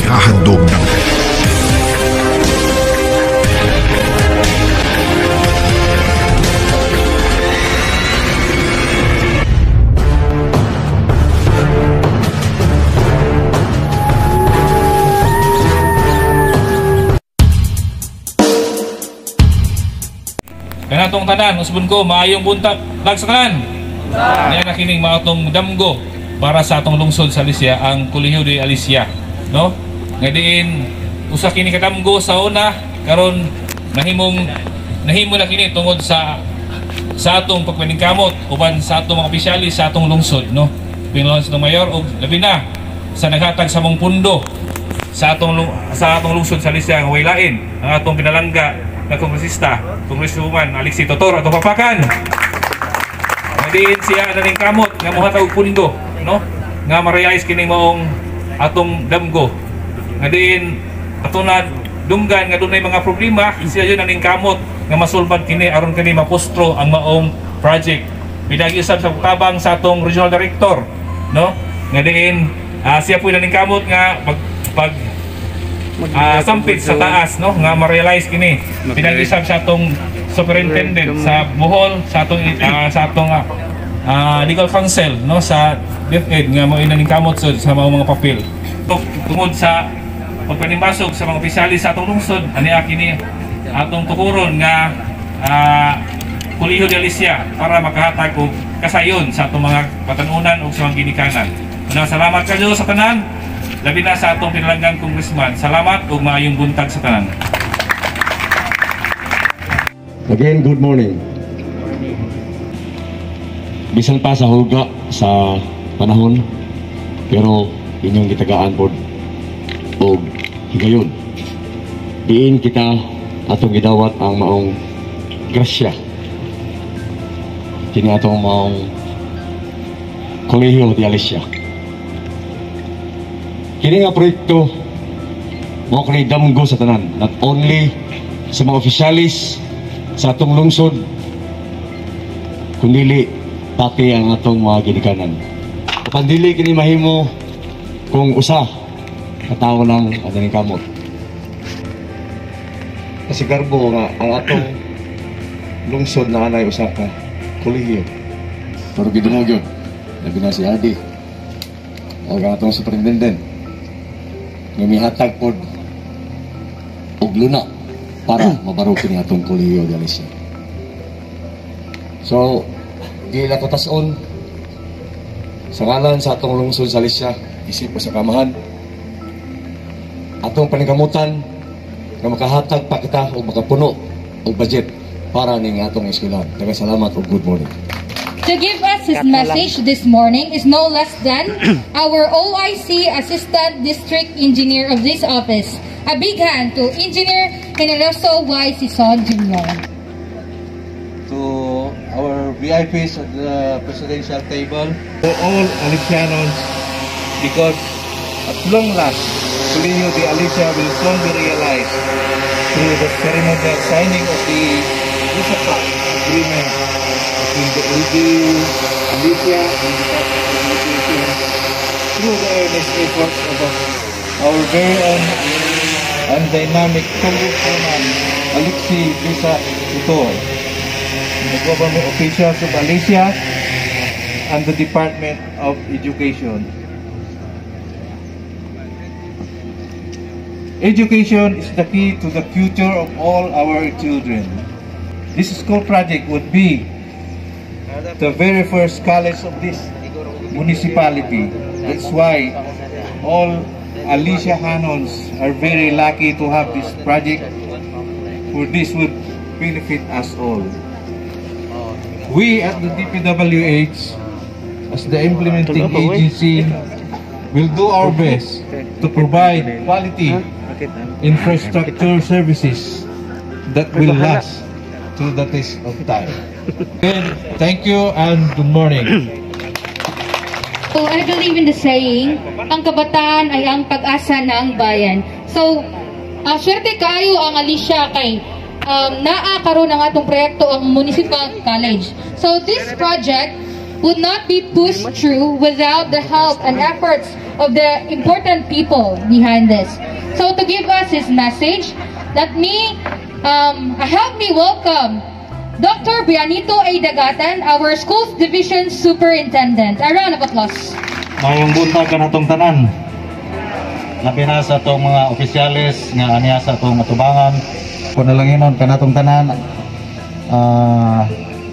Ihahandog ng Kanatong tanan, usbon ko, maayong buntag lag sa tanan. Niya na kining maatong damgo para sa atong lungsod sa Alicia, ang Kolehiyo de Alicia, no? Nga diin usa kini ka damgo sa una, karon nahimong nahimo na kini tungod sa atong pagpaningkamot uban sa atong mga opisyalis sa atong lungsod, no? Pinulungan sa mayor og labi na sa naghatag sa mong pundo sa atong lungsod sa Alicia nga way lain ang atong pinalangga na kongresista, Congresswoman Alexi Totor atong papakan. Nga siya na kamot nga mohatag og pundo, no? Nga ma-realize kini maong atong damgo. Nga diin ato na dunggan nga dunay mga problema, siya yun ang kamot nga masulbad kini aron kini mapustro ang maong project. Pidagi usab sa tabang sa atong regional director, no? Nga diin siya po naning kamot nga pag pag sampit sa taas, no, nga ma-realize kini. Pidagi usab sa atong superintendent sa Bohol, sa atong legal counsel, no, sa DepEd nga mao inaning kamot sa mga papel. Tungod sa pagpanimbasog sa mga opisyalis sa atong lungsod, ani kini atong tukuron nga Kolehiyo de Alicia para makahatag og kasayon sa atong mga batanunan ug sa mga ginikanan. Una, salamat kayo sa tanan, labi na sa atong pinalanggang congressman. Salamat ug maayong buntag sa tanan. Again, good morning. Bisan pa sa hulga sa panahon, pero inyong gitagaan pod og higayon. Diin kita atong gidawat ang maong grasya. Kini atong maong Kolehiyo de Alicia. Kini nga proyekto mao kini damgo sa tanan, not only sa mga opisyalis sa atong lungsod, kundi pati ang atong mga ginikanan. Apan dili kini mahimo kung usa ka tawo lang ang kamot. Kasi garbo nga ang atong lungsod na anay usa ka kolehiyo. Pero gidungog yun, labi na si Adi o ang atong superintendent nga mihatag pod og luna para mabaro kini atong Kolehiyo de Alicia. So, di na ko tas-on sa ngalan sa atong lungsod sa Alicia, isip ko sa kamahan, atong paningkamutan nga makahatag pa kita o makapuno og budget para ning atong eskwelahan. Daghang salamat ug good morning. To give us his message this morning is no less than our OIC Assistant District Engineer of this office. A big hand to Engineer Generoso Y. Sison Jr. To our VIPs at the presidential table, to all Alicianons, because at long last, Colegio de Alicia will soon be realized through the ceremonial signing of the Usapa Agreement between the LGU, Alicia, and the Department of Education through the earnest efforts of our very own and dynamic Congresswoman Alexi Bisa Tutor, the government officials of Alicia, and the Department of Education. Education is the key to the future of all our children. This school project would be the very first college of this municipality. That's why all Alicia Hanons are very lucky to have this project, for this would benefit us all. We at the DPWH, as the implementing agency, will do our best to provide quality infrastructure services that will last through the test of time. Again, thank you and good morning. So I believe in the saying, ang kabataan ay ang pag-asa ng bayan. So, swerte kayo ang Alicia kay naa karon ang atong proyekto ang Municipal College. So this project would not be pushed through without the help and efforts of the important people behind this. So to give us his message, let me help me welcome Dr. Brianito A. Dagatan, our Schools Division Superintendent. A round of applause. Mayong buntag kanatong tanan. Labi na sa atong mga opisyales nga aniya sa atong atubangan. Panalanginon kanatong tanan.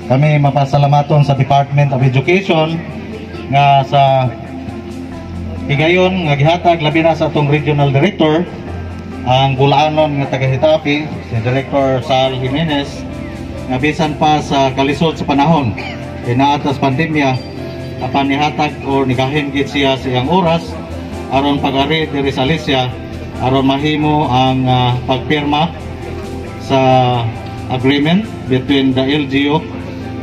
Kami mapasalamaton sa Department of Education nga sa higayon nga gihatag, labi na sa atong Regional Director, ang Bulaanon nga taga Getafe, si Director Sal Jimenez, nga bisan pa sa kalisod sa panahon, inaatas pandemya, apan nihatag o nigahin gid siya sa iyang oras aron pag-ari diri sa Alicia aron mahimo ang pagpirma sa agreement between the LGU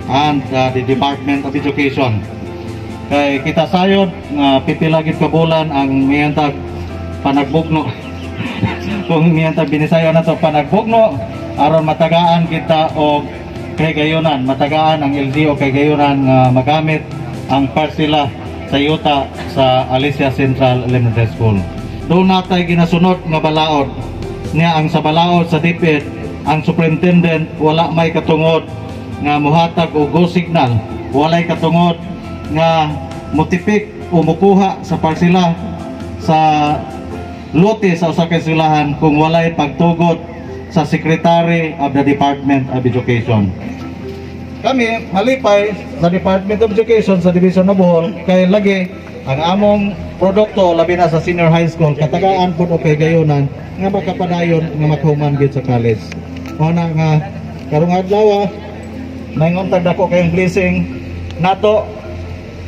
and the Department of Education. Kay kita sayod nga pipila gid ka bulan ang miyantag panagbugno, kung miyantag Binisayo na to, panagbugno aron matagaan kita og kahigayonan, matagaan ang LGU kahigayonan nga magamit ang parsela sa yuta sa Alicia Central Elementary School. Duna tay ginasunod nga balaod niya. Ang sa balaod sa DepEd, ang superintendent wala may katungod nga muhatag og go signal, walay katungod nga mutipik o mukuha sa parsela sa lote sa usa ka eskwelahan kung walay pagtugot sa Secretary of the Department of Education. Kami malipay sa Department of Education sa Division of Bohol kay lagi ang among produkto, labi na sa senior high school, katagaan pud og kahigayonan nga makapadayon nga makahuman gid sa college. Mao na nga karong adlaw maingon tag dako kayong blessing nato,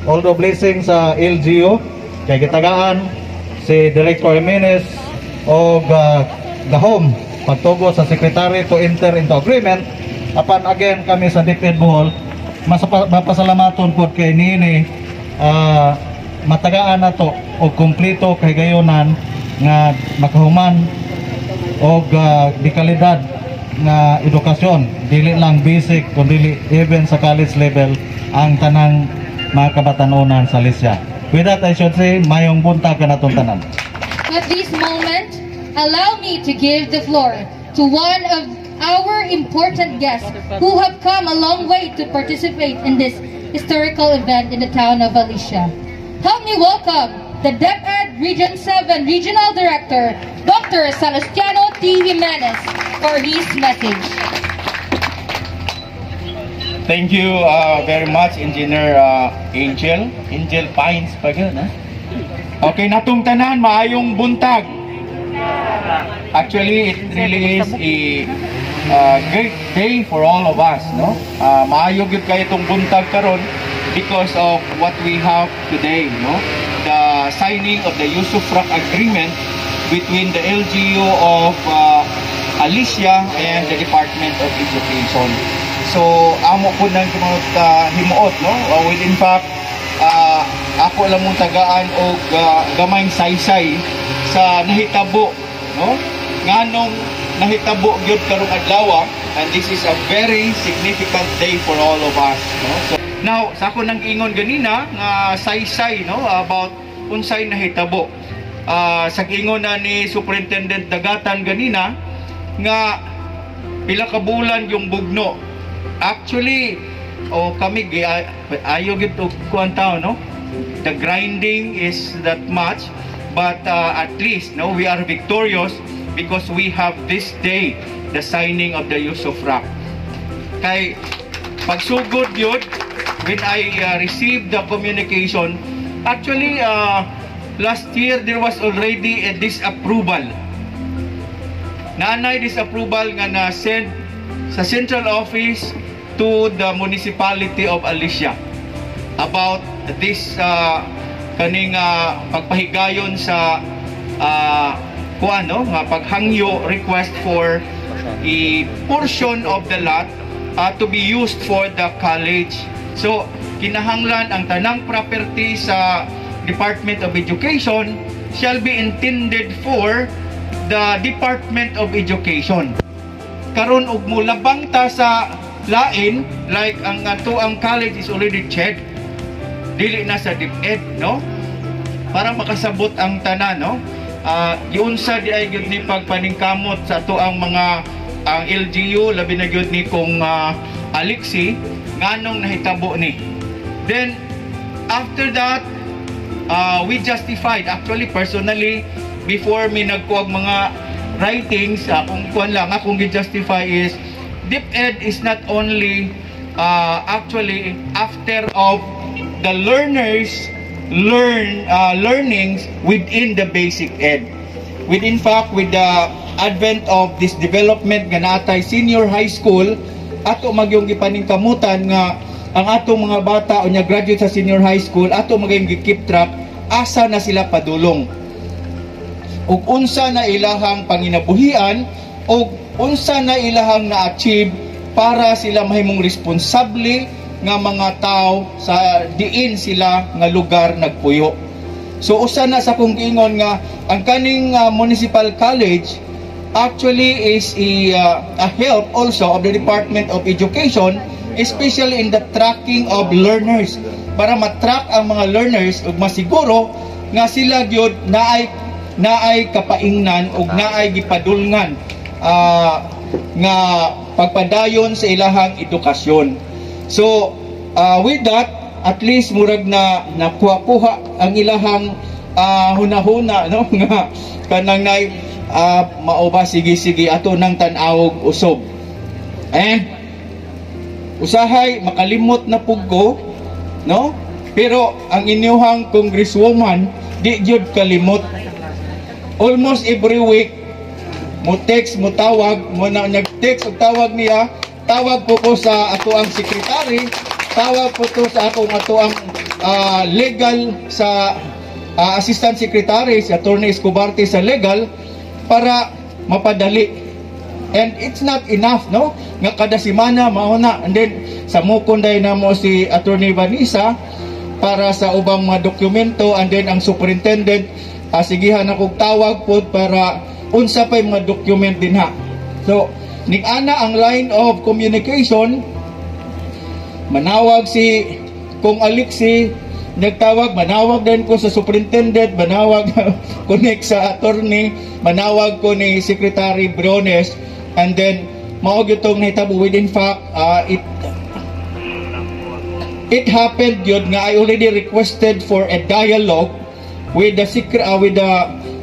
although blessing sa LGU kay gitagaan si Director Jimenez og gahom pagtugot sa secretary to enter into agreement. Apan again, kami sa DepEd Bohol mapasalamaton pod kay niini matagaan nato og kompleto kahigayonan nga makahuman og di kalidad nga edukasyon, dili lang basic kundi even sa college level ang tanang mga kabatanunan sa Alicia. With that, I should say, mayong buntag kanatong tanan. At this moment, allow me to give the floor to one of our important guests who have come a long way to participate in this historical event in the town of Alicia. Help me welcome the DepEd Region 7 Regional Director, Dr. Salustiano T. Jimenez, for his message. Thank you very much, Engineer Angel. Angel Pines pa yun, ha? Okay, natong tanan, maayong buntag. Actually, it really is a great day for all of us, no? Maayo gyud kayo itong buntag karon because of what we have today, no? The signing of the Usufruct Agreement between the LGU of Alicia and the Department of Education. So, amo po nang mga himuot, no? Well, in fact, ako lang mong tagaan og gamayng saysay sa nahitabo, no? Nganong nahitabo gyud karong adlaw, and this is a very significant day for all of us, no? So, now, sa ako nang ingon ganina nga saysay, no, about unsay nahitabo. Sa ingon na ni Superintendent Dagatan ganina nga pila ka bulan yung bugno. Actually, o kami ayo gid og kuan tao, no? The grinding is that much, but at least, no, we are victorious because we have this day, the signing of the Usufruct. Kay pagsugod yun, when I received the communication, actually, last year there was already a disapproval. Naanay disapproval nga na send sa central office to the municipality of Alicia about this kaning pagpahigayon sa kuan, no, nga paghangyo, request for a portion of the lot to be used for the college. So kinahanglan ang tanang property sa Department of Education shall be intended for the Department of Education. Karon og mulabang ta sa lain, like ang ato ang college is already checked. Dili na sa DepEd, no? Para makasabot ang tanan, no? Giunsa di ay gyud ni pagpaningkamot sa ato ang mga ang LGU, labi na gyud ni kong Alexi, nganong nahitabo ni. Then after that, we justified actually personally before mi nagkuwag mga writings, akong kuan lang, akong gi-justify is DepEd is not only actually after of the learners learn learnings within the basic ed. With in fact, with the advent of this development nga naatay senior high school, ato magyong gipaningkamutan nga ang atong mga bata unya graduate sa senior high school, ato magyong gi-keep track asa na sila padulong ug unsa na ilahang panginabuhian ug unsa na ilahang na-achieve para sila mahimong responsable nga mga tao sa diin sila nga lugar nagpuyo. So usa na sa kong giingon nga ang kaning municipal college actually is a help also of the Department of Education, especially in the tracking of learners, para matrack ang mga learners ug masiguro nga sila gyud naay naay kapaingnan ug naay gipadulngan nga pagpadayon sa ilahang edukasyon. So with that, at least murag na nakuha-kuha ang ilahang hunahuna, no, nga kanang nay mao ba, sige sige, ato nang tan-awog usob. And usahay makalimot na pug ko, no, pero ang inyuhang congresswoman di gyud kalimot. Almost every week mo text, mo tawag mo na. Nag-text og tawag niya, tawag po ko sa ato ang secretary, tawag po to sa akong ato ang legal, sa assistant secretary, si Attorney Escobarte sa legal, para mapadali. And it's not enough, no, nga kada semana mao na. And then sa mukon day namo si Attorney Vanessa para sa ubang mga dokumento, and then ang superintendent, sigihan akong tawag pod para unsa pay mga document din ha. So ning ana ang line of communication. Manawag si Kong Alexi, nagtawag, manawag din ko sa superintendent, manawag connect sa attorney, manawag ko ni Secretary Briones, and then mao gyud tong nahitabo. Within fact, it happened yun nga I already requested for a dialogue with the secret with the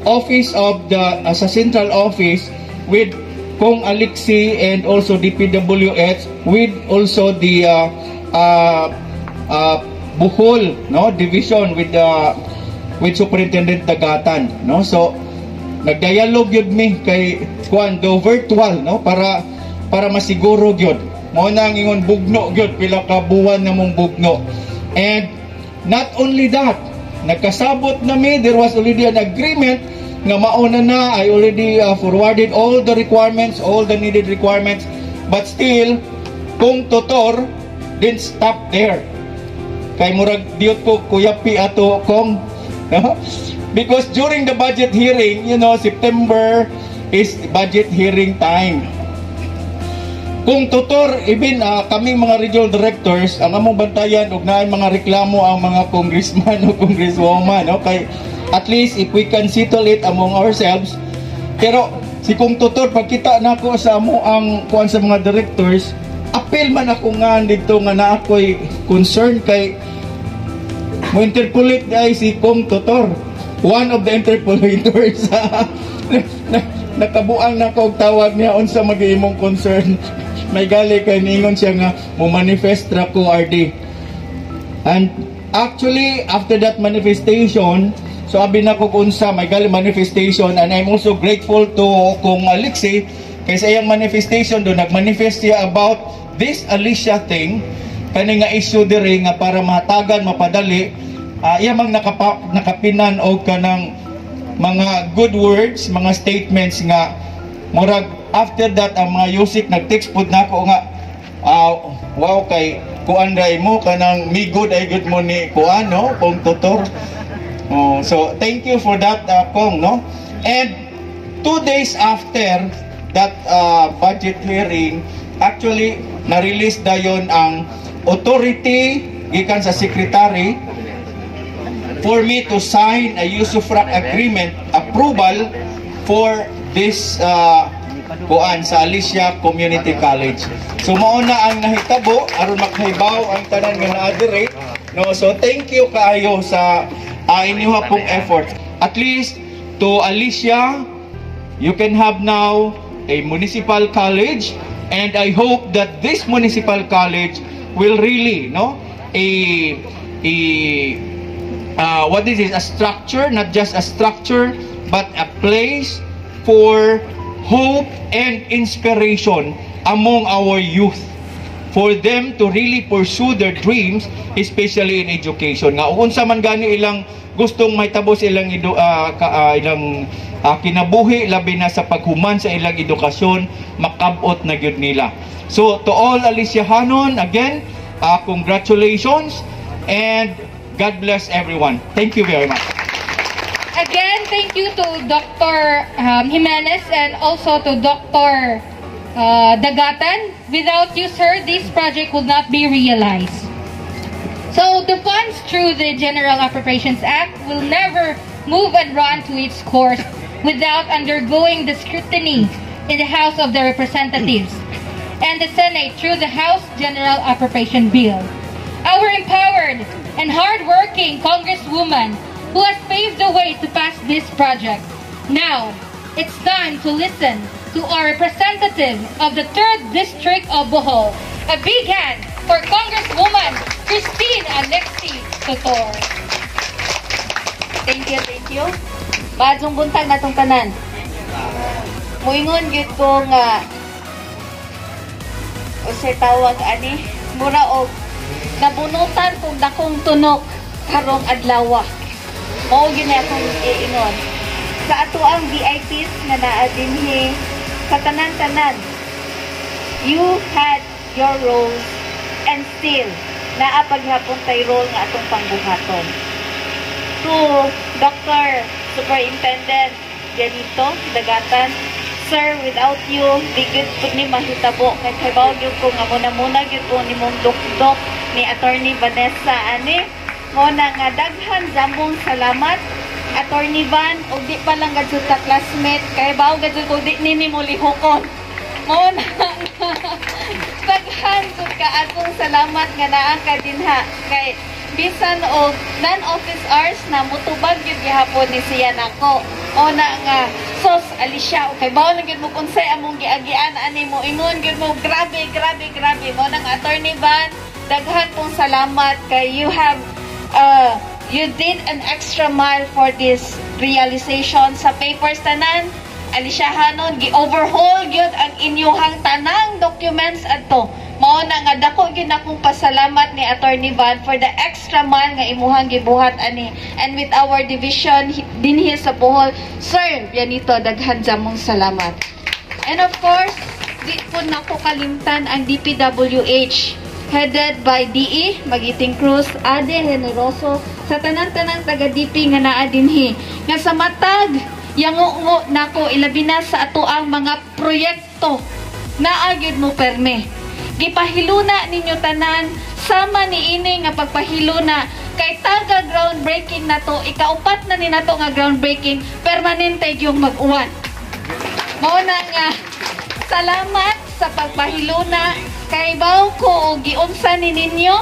office of the sa central office with Kong Alexi and also DPWH, with also the Bohol, no, division with Superintendent Dagatan, no? So nagdialog yun mi kay kuan do virtual, no, para masiguro gyud mo na ang ingon bugno gyud, pila ka buwan na mong bugno. And not only that, nagkasabot na mi, there was already an agreement nga mauna na. I already forwarded all the requirements, all the needed requirements, but still Kong Tutor didn't stop there, kay murag diyot ko kuyapi ato kong, no? Because during the budget hearing, September is budget hearing time. Kong Tutor, even kaming mga regional directors, ang among bantayan og naay mga reklamo ang mga congressman o congresswoman, no? Kay at least if we can settle it among ourselves. Pero si Kong Tutor, pagkita nako sa amo ang kuan sa mga directors, apil man ako nga dito nga na ako'y concern kay mo interpolate ay si Kong Tutor, one of the interpolators. Nakabuang na ko og tawag niya, unsa mag-imong concern? May gali kay ningon siya nga mo manifest ra ko, RD. And actually, after that manifestation, so abi na ko unsa may gali manifestation, and I'm also grateful to Kong Alexi kay sa iyang manifestation do nagmanifest siya about this Alicia thing, kani nga issue diri nga para mahatagan, mapadali, iya mang nakapinan og kanang mga good words, mga statements nga murag after that ang mga Usec nag-text pud nako nga wow, kay kuan day mo, kanang mi good ay good mo ni kuan, no, Kong Tutor. Oh, so thank you for that, Kong, no? And 2 days after that budget hearing, actually na-release dayon ang authority gikan sa secretary. for me to sign a usufruct agreement approval for this kuan sa Alicia Community College. So mao na ang nahitabo aron makahibaw ang tanan nga naa diri, no? So thank you kaayo sa inyuha pong effort. At least to Alicia, you can have now a municipal college, and I hope that this municipal college will really, no, a what this is, a structure, not just a structure but a place for hope and inspiration among our youth, for them to really pursue their dreams, especially in education, nga unsa man gani ilang gustong mahitabo sa ilang ilang kinabuhi, labi na sa paghuman sa ilang edukasyon, makabot na gyud nila. So to all Aliciahanon, again, congratulations and God bless everyone. Thank you very much. Again, thank you to Dr. Jimenez and also to Dr. Dagatan. Without you, sir, this project would not be realized. So the funds through the General Appropriations Act will never move and run to its course without undergoing the scrutiny in the House of the Representatives and the Senate through the House General Appropriation Bill. Our empowered and hardworking Congresswoman who has paved the way to pass this project. Now, it's time to listen to our representative of the 3rd District of Bohol. A big hand for Congresswoman Christine Alexi Tutor. Thank you, thank you. Maayong buntag natong tanan. Muingon gyud ko nga unsay tawag ani, mura og nabunutan kog dakong tunok karong adlaw. Mao gyud na akong iingon. Sa ato ang VIPs nga naa dinhi, sa tanan-tanan, you had your roles and still naa paghapon tay role nga atong pangbuhaton. To Dr. Superintendent Janito Dagatan, sir, without you, di gyud pud ni mahitabo kay kahibaw gyud ko nga muna-muna gyud po nimong dukdok ni Attorney Vanessa ani. Mo na nga daghan zamong salamat, Attorney Van, og di pa lang gadto ta classmate, kay bawo gadto ko di nini mo lihokon. Mo na nga daghan jud kaadtong salamat nga naa ka dinha kay bisan og non-office hours na mutubag gyud gihapon ni siya nako. O na nga sos Alicia, okay, bawo lang gyud mo kung unsay among giagian ani, mo ingon gyud mo, "Grabe, grabe, grabe." Mo nang Attorney Van, daghan pong salamat kay you did an extra mile for this realization sa papers tanan. Alicia Hanon, gi-overhaul gyud ang inyuhang tanang documents adto. Mao na nga dako gyud akong pasalamat ni Attorney Van for the extra mile nga imuhang gibuhat ani. And with our division dinhi sa Bohol, Sir Bianito, daghan jamong salamat. And of course, di po nako kalimtan ang DPWH headed by DE Magiting Cruz, Ade Generoso, sa tanan-tanang taga-DP nga naa dinhi. Nga sa matag yango nako, ilabi na sa ato ang mga proyekto, naa gyud mo perme. Gipahiluna ninyo tanan sama ni ini nga pagpahiluna kay taga groundbreaking na to, ikaupat na ni nato nga groundbreaking, permanente yung mag-uwan. Mao na nga salamat sa pagpahiluna, kahibaw ko og giunsa ni ninyo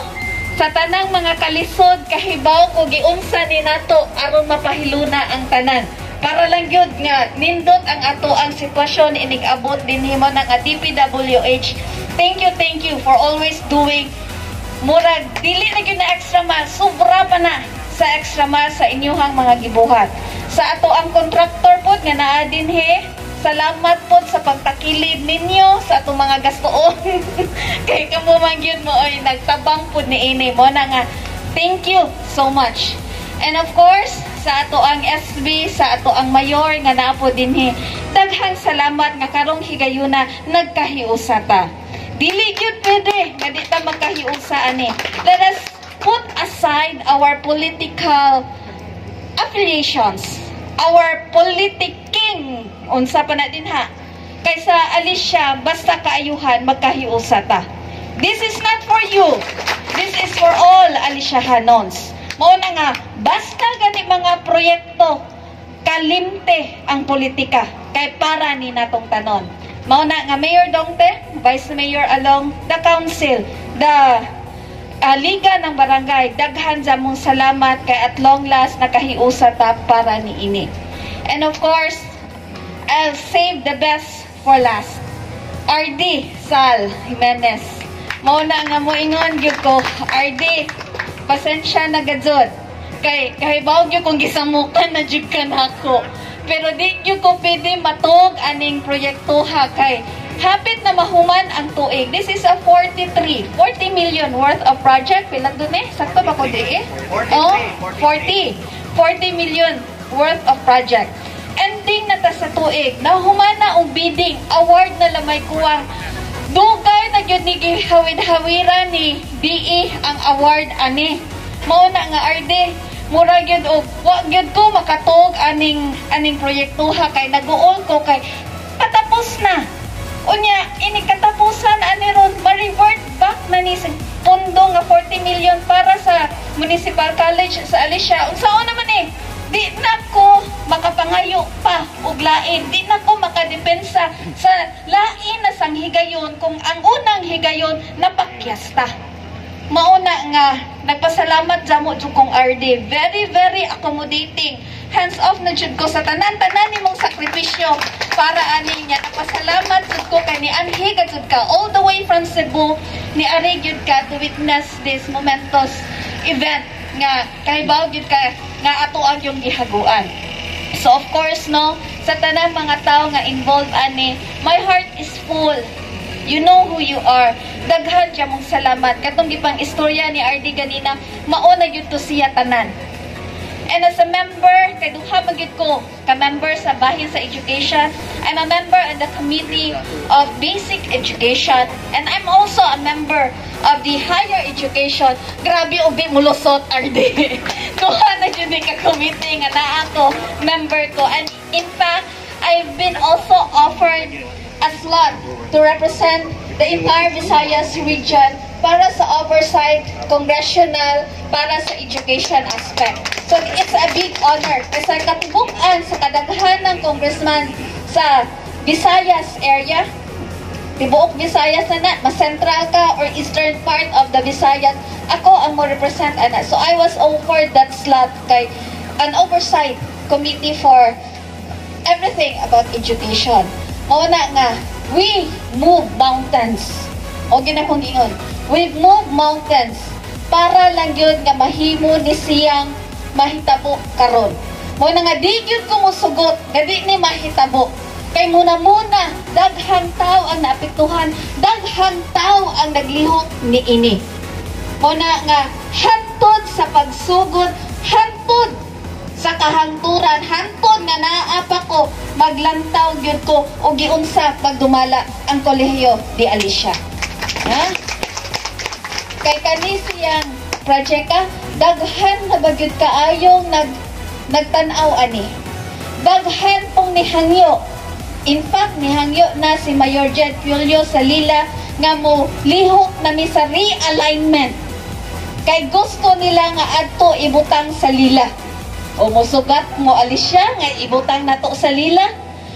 sa tanang mga kalisod, kahibaw ko giunsa ni nato aron mapahiluna ang tanan para lang gyud nga nindot ang ato ang sitwasyon inig abot dinhi. Mo nga DPWH, thank you, thank you for always doing murag dili na gyud na extra mile, sobra pa na sa extra mile sa inyuhang mga gibuhat. Sa ato ang contractor pod nga naa dinhi, salamat pod sa pagtakilid ninyo sa atong mga gastoon kay kamo man gyud mo oy nagtabang pod ni ini. Mo na nga thank you so much. And of course, sa ato ang SB, sa ato ang mayor nga naa po dinhi, daghang salamat nga karong higayuna nagkahiusa ta. Dili gyud pwede nga di ta magkahiusa ani. Let us put aside our political affiliations, our politicking, unsa pa na dinha. Kaysa Alicia, basta kaayuhan, magkahiusa ta. This is not for you. This is for all Alicia Hanons. Mao na nga basta gani mga proyekto, kalimte ang politika kay para ni natong tanon. Mao na nga Mayor Dongte, Vice Mayor Along, the council, the Liga ng Barangay, daghan sa mong salamat kay at long last nakahiusa ta para ni ini. And of course, I'll save the best for last. RD Sal Jimenez. Mao na nga moingon gyud ko, RD, pasensya na gajud. Kay kahibaw gyud kung gisamukan na jud ka nako. Pero di gyud ko pwede matug aning proyektoha kay hapit na mahuman ang tuig. This is a 43, 40 million worth of project. Pila dun eh? Sakto ba ko di eh? Oh, 40. 40 million worth of project. Ending na ta sa tuig. Nahuman na ang bidding. Award na lamay kuwang. Dugay na gyud ni gihawid-hawira ni DE ang award ani. Mao na nga RD, mura gyud og wa gyud ko makatuog aning aning proyektoha kay naguol ko kay patapos na. Unya, ini katapusan ani ron, ma-revert back na ni sa pondo nga 40 million para sa Municipal College sa Alicia. Unsaon naman eh, di na ko makapangayo pa og lain, di na ko makadepensa sa lain na sang higayon kung ang unang higayon napakyasta. Mauna nga nagpasalamat jamo jud kong RD, very very accommodating. Hands off na jud ko sa tanan-tanan nimong sakripisyo para ani niya. Nagpasalamat jud ko kay ni anhi ka jud ka all the way from Cebu, ni ari gyud ka to witness this momentous event nga kahibaw gyud ka nga ato ang yung gihaguan. So of course, no, sa tanang mga tao nga involved ani, my heart is full. You know who you are. Daghan siya mong salamat. Katong gipang istorya ni RD ganina, mao na gyud to siya tanan. And as a member, kay duha man gyud ko ka-member sa bahin sa education. I'm a member in the Committee of Basic Education and I'm also a member of the Higher Education. Grabe og di mulusot, RD. Duha na jud ni ka committee nga naa ko, member ko. And in fact, I've been also offered a slot to represent the entire Visayas region para sa oversight congressional para sa education aspect. So it's a big honor kasi katibukan sa kadaghan ng congressman sa Visayas area, tibuok Visayas na na, mas central ka or eastern part of the Visayas, ako ang mo represent ana. So I was offered that slot kay an oversight committee for everything about education. Mao na nga, we move mountains. O gina kong ingon, we move mountains para lang yun nga mahimo ni siyang mahitabo karon. Mao na nga di gyud ko musugot nga di ni mahitabo. Kay muna-muna, daghang tao ang naapektuhan, daghang tao ang naglihok ni ini. Mao na nga hantod sa pagsugod, hantod sa kahangturan, hantod nga naa pa ko, maglantaw gyud ko og giunsa pagdumala ang Kolehiyo de Alicia. Ha? Kay kani siyang project, daghan na ba gyud kaayong nagtan-aw ani. Daghan pong nihangyo. In fact, nihangyo na si Mayor Jed Julio sa Lila nga mo lihok na mi sa realignment. Kay gusto nila nga adto ibutang sa Lila. O musugat mo Alicia nga ibutang nato sa Lila.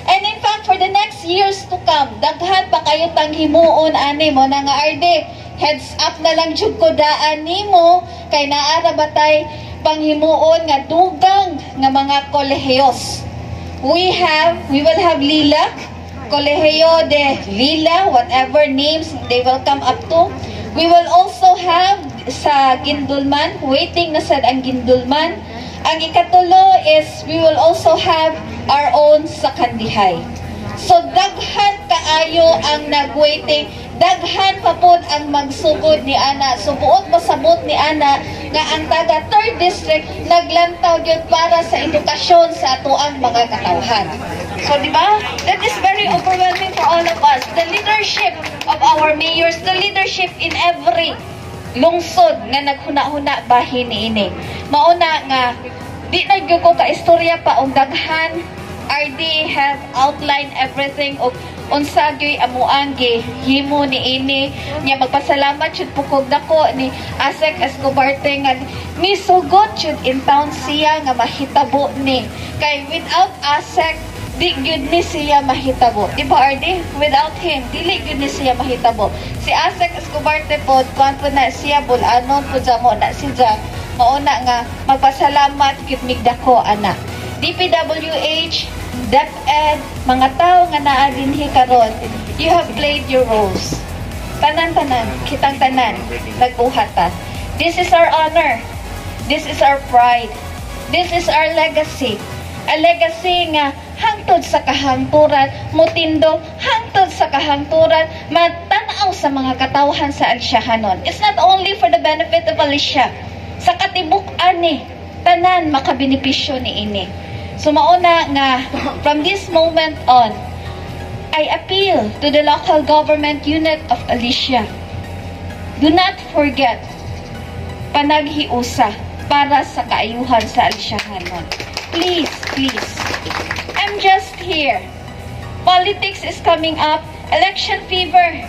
And in fact, for the next years to come, daghan pa kayo tang himuon ani mo na nga RD. Heads up na lang jud ko daan nimo kay naara batay panghimuon nga dugang nga mga kolehiyos. We will have Lila, Colegio de Lila, whatever names they will come up to. We will also have sa Guindulman, waiting na sad ang Guindulman. Ang ikatulo is we will also have our own sa Kandihay. So daghan kaayo ang nagwaiting, daghan pa pod ang magsugod ni ana. So buot masabot ni ana nga ang taga 3rd district naglantaw gyud para sa edukasyon sa atoang mga katawhan. So di ba? That is very overwhelming for all of us. The leadership of our mayors, the leadership in every lungsod nga naghuna-huna bahin niini. Mauna nga di na gyud ko ka istorya pa og daghan. RD have outlined everything of Unsa gyoy amuang gihimo ni ini nya. Magpasalamat jud pud kog dako ni Asec Escobarte nga nisugot jud in town siya nga mahitabo ni, kay without Asec, di gyud ni siya mahitabo, di ba, RD? Without him, dili gyud ni siya mahitabo. Si Asec Escobarte pod, kuan po na siya, bulanon po mo na siya. Mauna nga magpasalamat gyud mig dako ana. DPWH, DepEd, mga tao nga naa dinhi karon, you have played your roles. Tanan-tanan, kitang tanan, nagbuhat ta. This is our honor. This is our pride. This is our legacy. A legacy nga hangtod sa kahangturan, mutindog, hangtod sa kahangturan, matanaw sa mga katawhan sa Alisyahanon. It's not only for the benefit of Alicia. Sa katibuk-an ni, tanan makabenepisyo ni ini. So mauna nga from this moment on, I appeal to the local government unit of Alicia. Do not forget panaghiusa para sa kaayuhan sa Alisyahanon. Please, please. I'm just here. Politics is coming up. Election fever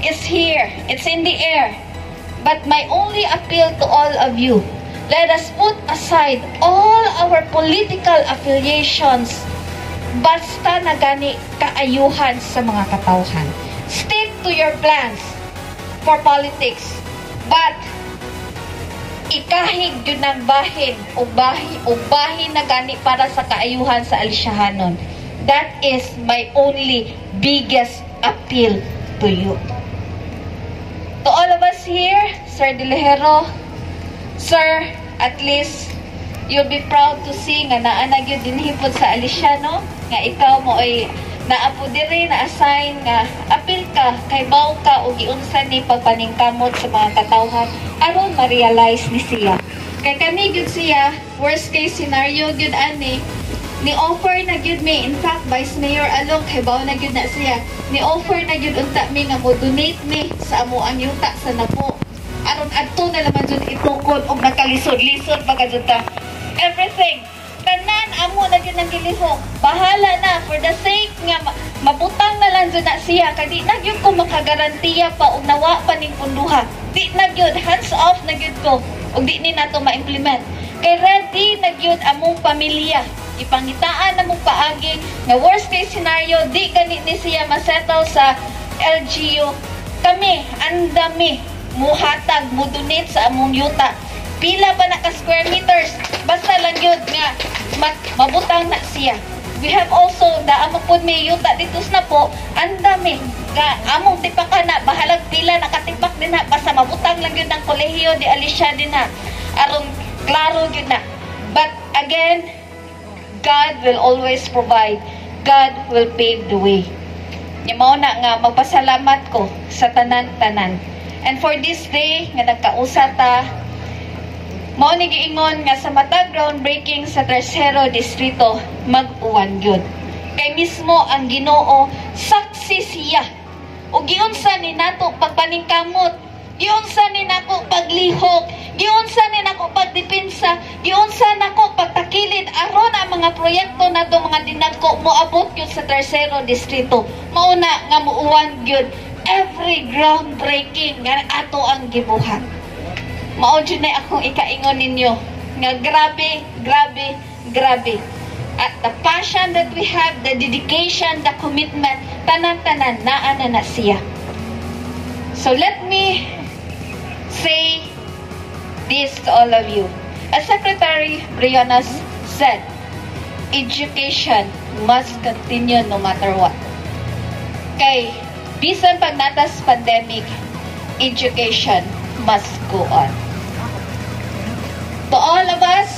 is here. It's in the air. But my only appeal to all of you, let us put aside all our political affiliations, basta na gani kaayuhan sa mga katawhan. Stick to your plans for politics. But ikahig yun ng bahin o bahin na gani para sa kaayuhan sa Alisyahanon. That is my only biggest appeal to you. To all of us here, Sir Delejero, Sir, at least you'll be proud to see nga naa na gyud dinhi pod sa Alicia, no? Nga ikaw mo ay naa po diri na assign nga apil ka kay baw ka og giunsa ni pagpaningkamot sa mga katawhan aron ma-realize ni siya. Kay kami gyud siya, worst case scenario gyud ani, ni offer na gyud mi. In fact, Vice Mayor Along kay baw na gyud na siya, ni offer na gyud unta mi nga mo donate mi sa amo ang yuta sa Napo aron adto na laman jud itukod og nakalisod-lisod pa ka jud ta. Everything, tanan amo na gyud ang gilihok, bahala na, for the sake nga mabutang na lang jud na siya, kay di na gyud ko makagarantiya pa og nawa pa ning punduha. Di na gyud, hands off na gyud ko og di ni nato ma-implement, kay ready na gyud among pamilya. Ipangitaan na mong paagi nga worst case scenario, di gani ni siya masettle sa LGU, kami andami muhatag, mudonate sa among yuta, pila pa na ka square meters, basta lang yun nga mabutang na siya. We have also da amo pod may yuta dito sa Napo, andami nga among tipakan na, bahalag pila nakatipak din na, basta mabutang lang yun ng Kolehiyo de Alicia din na, aron klaro yun na. But again, God will always provide. God will pave the way. Nya mao na nga magpasalamat ko sa tanan-tanan. And for this day nga nagkausa ta, mao ni giingon nga sa matag groundbreaking sa Tersero Distrito, mag-uwan gyud. Kay mismo ang Ginoo, saksi siya. O giunsa ni nato pagpaningkamot, giunsa ni nako paglihok, giunsa ni nako pagdepensa, giunsa nako pagtakilid aron ang mga proyekto nato, mga dinagko, moabot gyud sa Tersero Distrito. Mauna nga muuwan gyud every groundbreaking nga ato ang gibuhat. Mao jud na akong ikaingon ninyo nga grabe, grabe, grabe. At the passion that we have, the dedication, the commitment, tanan-tanan, naa na na siya. So let me say this to all of you. As Secretary Briones said, education must continue no matter what. Kay, bisan pag naa ta's pandemic, education must go on. To all of us,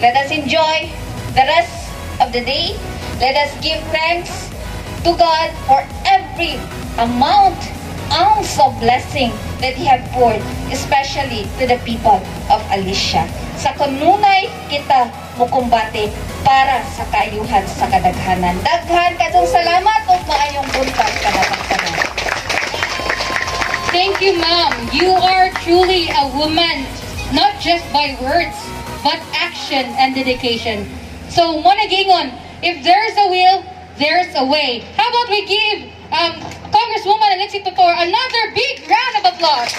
let us enjoy the rest of the day. Let us give thanks to God for every amount, ounce of blessing that He have poured, especially to the people of Alicia. Sa kanunay kita mukumbate para sa kaayuhan sa kadaghanan. Daghan kadtong salamat ug maayong buntag kanatang. Thank you, ma'am. You are truly a woman, not just by words, but action and dedication. So, mo na giingon, if there's a will, There's a way. How about we give Congresswoman Alexie Tutor another big round of applause?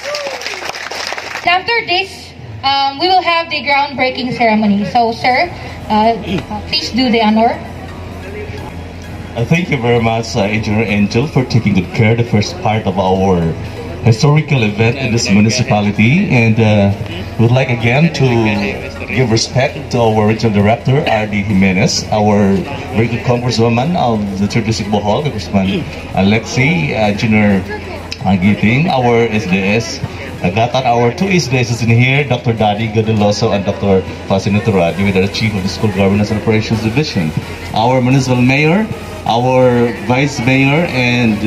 After this, we will have the groundbreaking ceremony. So, sir, please do the honor. Thank you very much, Engineer Angel, for taking good care of the first part of our historical event in this municipality. And would like again to give respect to our regional director, R.D. Jimenez, our very good congresswoman of the 3rd District Bohol, Congressman Alexie, Engineer Giting, our SDS, Agatan, our two SDSs in here, Dr. Daddy Godeloso and Dr. Faustina Turadi, with our Chief of the School Governance and Operations Division, our Municipal Mayor, our Vice Mayor, and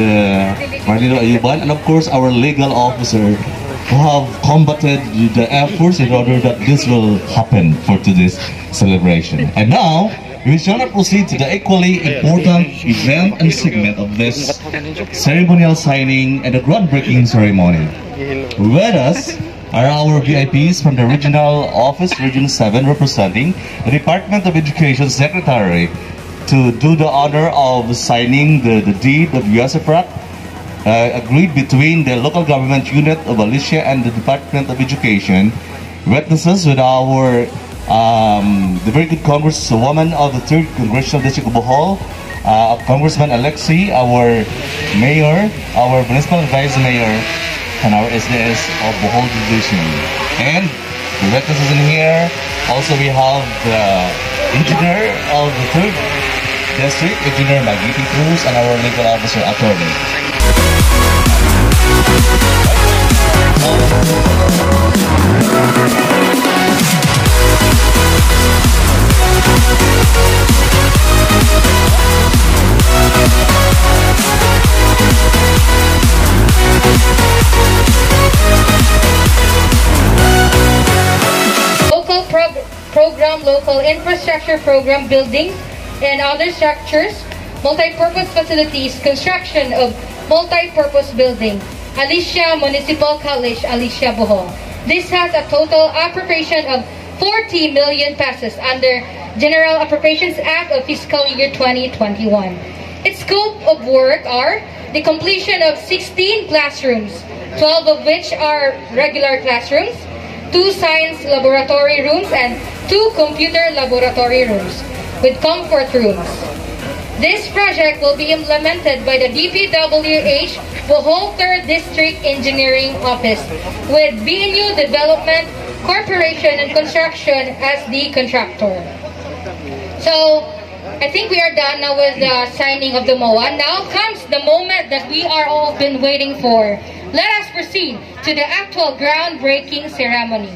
Marlino Ayuban, and of course our legal officer who have combated the efforts in order that this will happen for today's celebration. And now, we shall now proceed to the equally important event and segment of this ceremonial signing and the groundbreaking ceremony. With us are our VIPs from the Regional Office, Region 7, representing the Department of Education Secretary to do the honor of signing the deed of usufruct agreed between the local government unit of Alicia and the Department of Education. Witnesses with our the very good Congresswoman of the 3rd Congressional District of Bohol, Congressman Alexie, our mayor, our municipal vice mayor, and our SDS of Bohol Division. And the witnesses in here, also we have the engineer of the 3rd District, Engineer Magiti Cruz, and our legal officer, attorney. Local program, local infrastructure program, buildings and other structures, multi-purpose facilities, construction of multi-purpose building, Alicia Municipal College, Alicia, Bohol. This has a total appropriation of 40 million pesos under General Appropriations Act of Fiscal Year 2021. Its scope of work are the completion of 16 classrooms, 12 of which are regular classrooms, 2 science laboratory rooms, and 2 computer laboratory rooms with comfort rooms. This project will be implemented by the DPWH Bohol 3rd District Engineering Office with BNU Development Corporation and Construction as the contractor. So, I think we are done now with the signing of the MOA. Now comes the moment that we are all been waiting for. Let us proceed to the actual groundbreaking ceremony.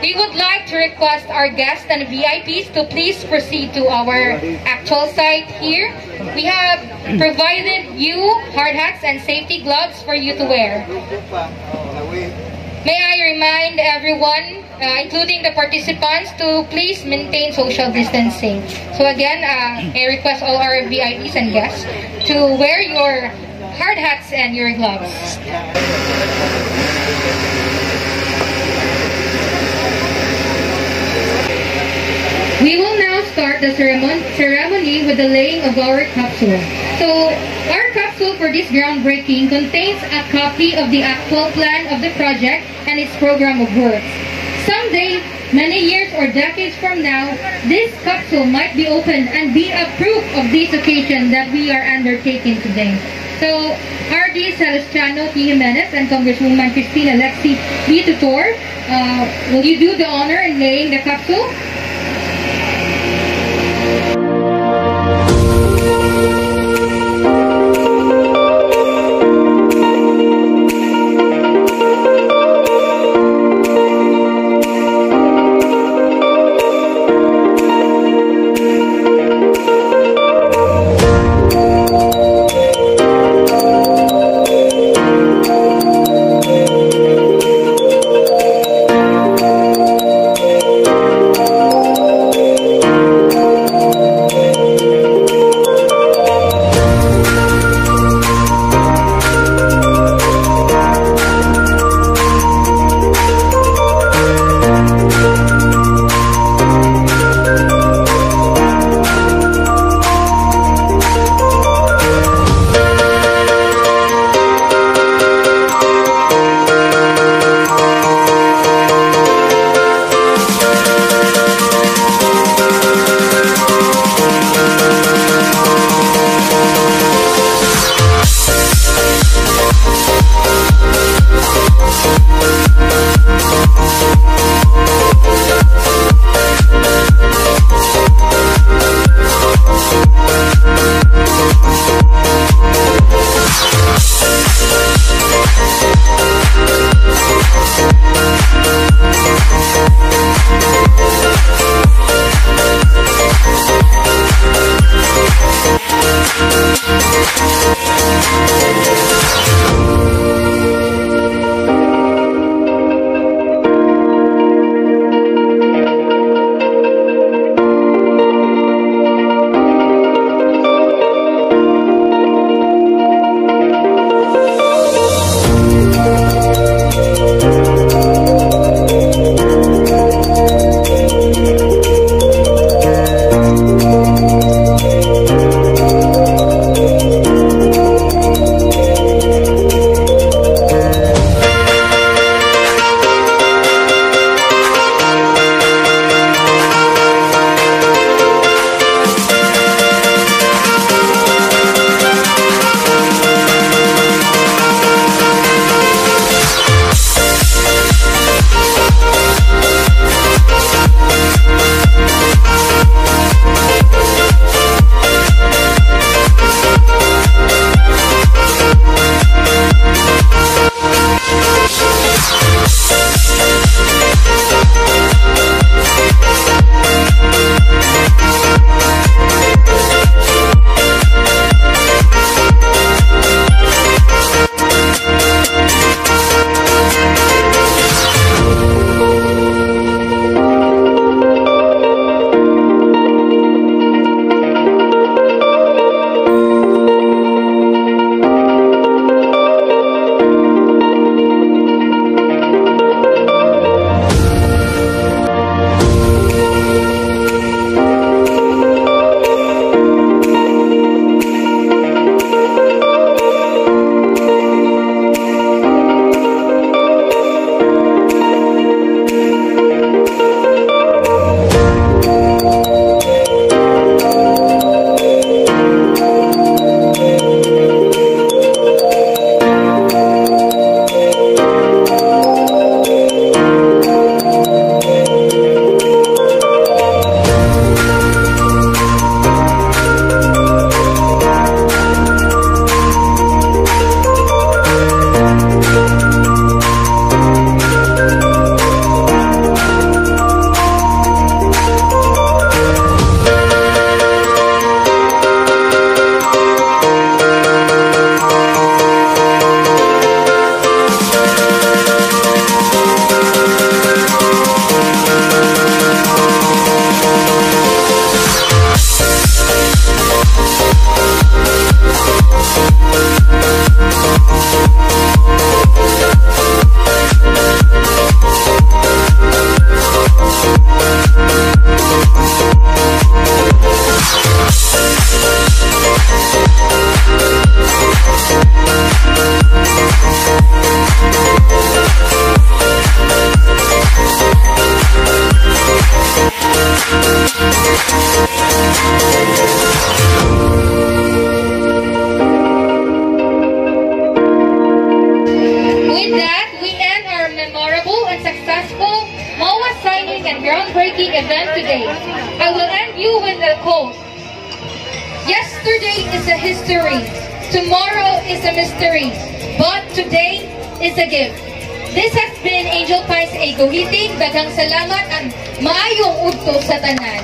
We would like to request our guests and VIPs to please proceed to our actual site here. We have provided you hard hats and safety gloves for you to wear. May I remind everyone, including the participants, to please maintain social distancing. So again, I request all our VIPs and guests to wear your hard hats and your gloves. We will now start the ceremony with the laying of our capsule. So, our capsule for this groundbreaking contains a copy of the actual plan of the project and its program of works. Someday, many years or decades from now, this capsule might be opened and be a proof of this occasion that we are undertaking today. So, R.D. Celestiano T. Jimenez and Congresswoman Christine Alexie B. Tutor, will you do the honor in laying the capsule? is a history. Tomorrow is a mystery. But today is a gift. This has been Angel Pines A. Gohiting. Daghang salamat and maayong udto sa tanan.